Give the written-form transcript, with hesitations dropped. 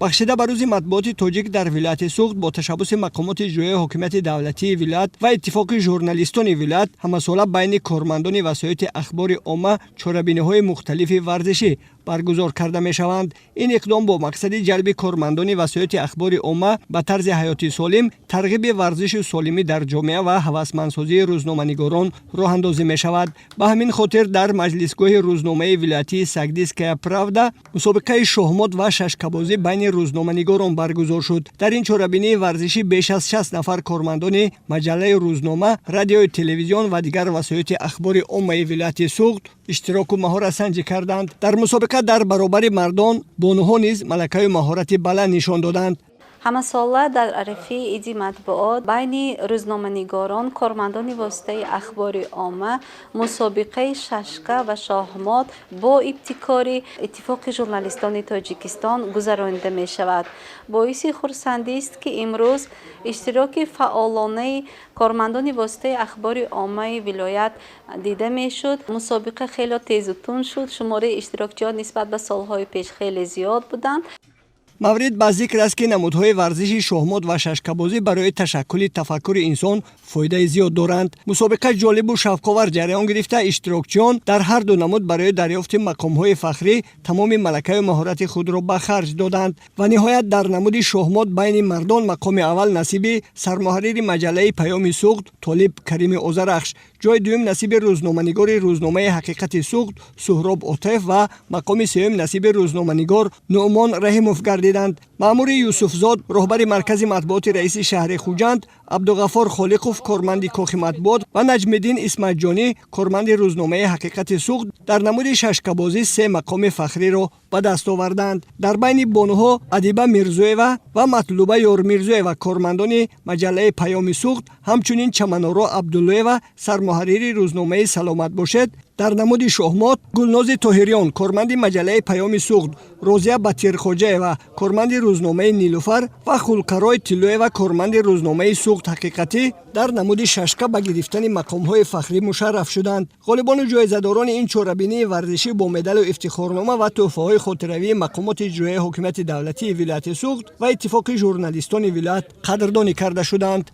Бахшида ба Рӯзи матбуоти тоҷик дар вилояти Суғд бо ташаббуси мақомоти иҷроияи ҳокимияти давлатии вилоят ва Иттифоқи журналистони вилоят ҳамасола байни кормандони васоити ахбори омма чорабиниҳои мухталифи варзишӣ баргузор карда мешаванд. Ин иқдом бо мақсади ҷалби кормандони васоити ахбори омма ба тарзи ҳаёти солим, тарғиби варзиши солимӣ дар ҷомеа ва ҳавасмандсозии рӯзноманигорон роҳандозӣ мешавад. Ба ҳамин хотир дар маҷлисгоҳи рӯзномаи вилоятии «Согдийская правда» мусобиқаи шоҳмот ва шашкабозӣ байни рӯзноманигорон баргузор шуд. Дар ин чорабинии варзишӣ беш аз 60 нафар кормандони маҷаллаи рӯзнома, радиою телевизион ва дигар васоити ахбори оммаи вилояти Суғд иштироку маҳоратсанҷӣ карданд. Дар мусобиқа дар баробари мардон бонуҳо низ малакаю маҳорати баланд нишон доданд. Ҳамасола дар арафаи Иди матбуот байни рӯзноманигорон, кормандони воситаи ахбори омма мусобиқаи шашка ва шоҳмот бо ибтикори Иттифоқи журналистони Тоҷикистон гузаронида мешавад. Боиси хурсандист, ки имрӯз иштироки фаъолонаи кормандони воситаи ахбори оммаи вилоят дида мешуд. Мусобиқа хеле тезу тунд шуд, шумораи иштирокчиён нисбат ба солҳои пеш хеле зиёд буданд. Маврид ба зикр аст, ки намудҳои варзиши шоҳмот ва шашкабозӣ барои ташаккули тафаккури инсон фоидаи зиёд доранд. Мусобиқа ҷолибу шавқовар ҷараён гирифта, иштирокчиён дар ҳар ду намуд барои дарёфти мақомҳои фахрӣ тамоми малакаю маҳорати худро ба харҷ доданд. Ва ниҳоят, дар намуди шоҳмот байни мардон мақоми аввал насиби сармуҳаррири маҷаллаи «Паёми Суғд» Толиб Карими Озарахш, ҷои дуюм насиби рӯзноманигори рӯзномаи «Ҳақиқати Суғд» Суҳроб Отаев ва мақоми сеюм насиби рӯзноманигор Нуъмон Раҳимов гардиданд. Маъмури Юсуфзод, роҳбари маркази матбуоти раиси шаҳри Хуҷанд, Абдуғаффор Холиқов, корманди кохи матбуот, ва Наҷмиддин Исматҷонӣ, корманди рӯзномаи «Ҳақиқати Суғд», дар намуди шашкабозӣ се мақоми фахриро ба даст оварданд. Дар байни бонуҳо Адиба Мирзоева ва Матлуба Ёрмирзоева, кормандони маҷаллаи «Паёми Суғд», ҳамчунин Чаманоро Абдуллоева, сармуҳаррири рӯзномаи «Саломат бошед», дар намуди шоҳмот Гулнози Тоҳириён, корманди маҷаллаи «Паёми Суғд», Розия Батирхоҷаева, корманди рӯзномаи «Нилуфар», ва Хулқарой Тиллоева, корманди рӯзномаи «Суғд ҳақиқатӣ», дар намуди шашка ба гирифтани мақомҳои фахрӣ мушарраф шуданд. Ғолибону ҷоизадорони ин чорабинии варзишӣ бо медалу ифтихорнома ва тӯҳфаҳои хотиравии мақомоти иҷроияи ҳокимияти давлатии вилояти Суғд ва Иттифоқи журналистони вилоят қадрдонӣ карда шуданд.